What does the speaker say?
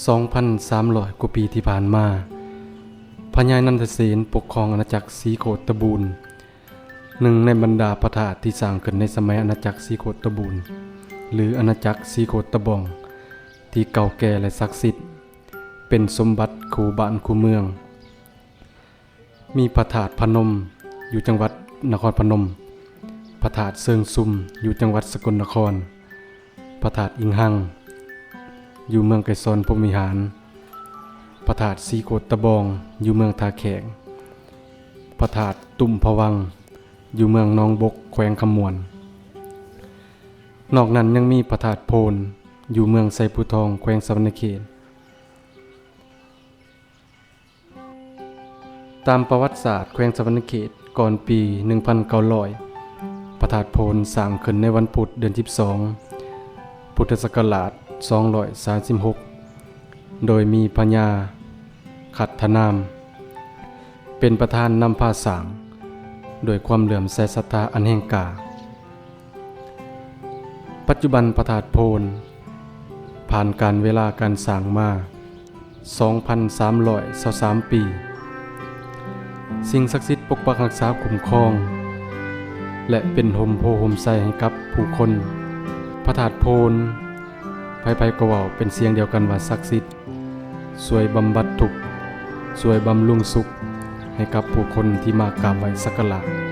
ສອງພັນສາມຮ້ອຍກວ່າປີທີ່ຜ່ານມາ, ພະຍານັນທະເສນປົກຄອງອານາຈັກສີໂຄດຕະບູນ, ໜຶ່ງໃນບັນດາພະທາດທີ່ສ້າງຂຶ້ນໃນສະໄໝອານາຈັກສີໂຄດຕະບູນ ຫຼື ອານາຈັກສີໂຄດຕະບອງ ທີ່ເກົ່າແກ່ ແລະ ສັກສິດ, ເປັນສົມບັດຄູ່ບ້ານຄູ່ເມືອງ. ມີພະທາດພະນົມ ຢູ່ຈັງຫວັດນະຄອນພະນົມ, ພະທາດເຊີງຊຸມ ຢູ່ຈັງຫວັດສະກົນນະຄອນ, ພະທາດອິງຮັງ ຢູ່ເມືອງໄກສອນພົມວິຫານ, ພະທາດສີໂຄດຕະບອງ ຢູ່ເມືອງທ່າແຂກ, ພະທາດຕຸ້ມພະວັງ ຢູ່ເມືອງໜອງບົກ ແຂວງຄຳມ່ວນ. ນອກນັ້ນຍັງມີພະທາດໂພນ ຢູ່ເມືອງໄຊພູທອງ ແຂວງສະຫວັນນະເຂດ. ຕາມປະຫວັດສາດແຂວງສະຫວັນນະເຂດ ກ່ອນປີໜຶ່ງພັນເກົ້າຮ້ອຍ ພະທາດໂພນສ້າງຂຶ້ນໃນວັນພຸດ ເດືອນສິບສອງ ພຸດທະສັກກະລາດສອງຮ້ອຍສາມສິບຫົກ ໂດຍມີພະຍາຂັດທະນາມ ເປັນປະທານນຳພາສ້າງ ດ້ວຍຄວາມເຫຼື້ອມໃສສັດທາອັນແຮງກ້າ. ປັດຈຸບັນພະທາດໂພນຜ່ານການເວລາການສ້າງມາສອງພັນສາມຮ້ອຍຊາວສາມປີ. ສິ່ງສັກສິດປົກປັກຮັກສາຄຸ້ມຄອງ ແລະ ເປັນຮົ່ມໂພຮົ່ມໄຊໃຫ້ກັບຜູ້ຄົນ. ພະທາດໂພນ ໃຜໆກໍເວົ້າເປັນສຽງດຽວກັນວ່າສັກສິດ, ຊ່ວຍບຳບັດທຸກ, ຊ່ວຍບຳລຸງສຸກໃຫ້ກັບຜູ້ຄົນທີ່ມາກາບໄຫວ້ສັກກາລະ.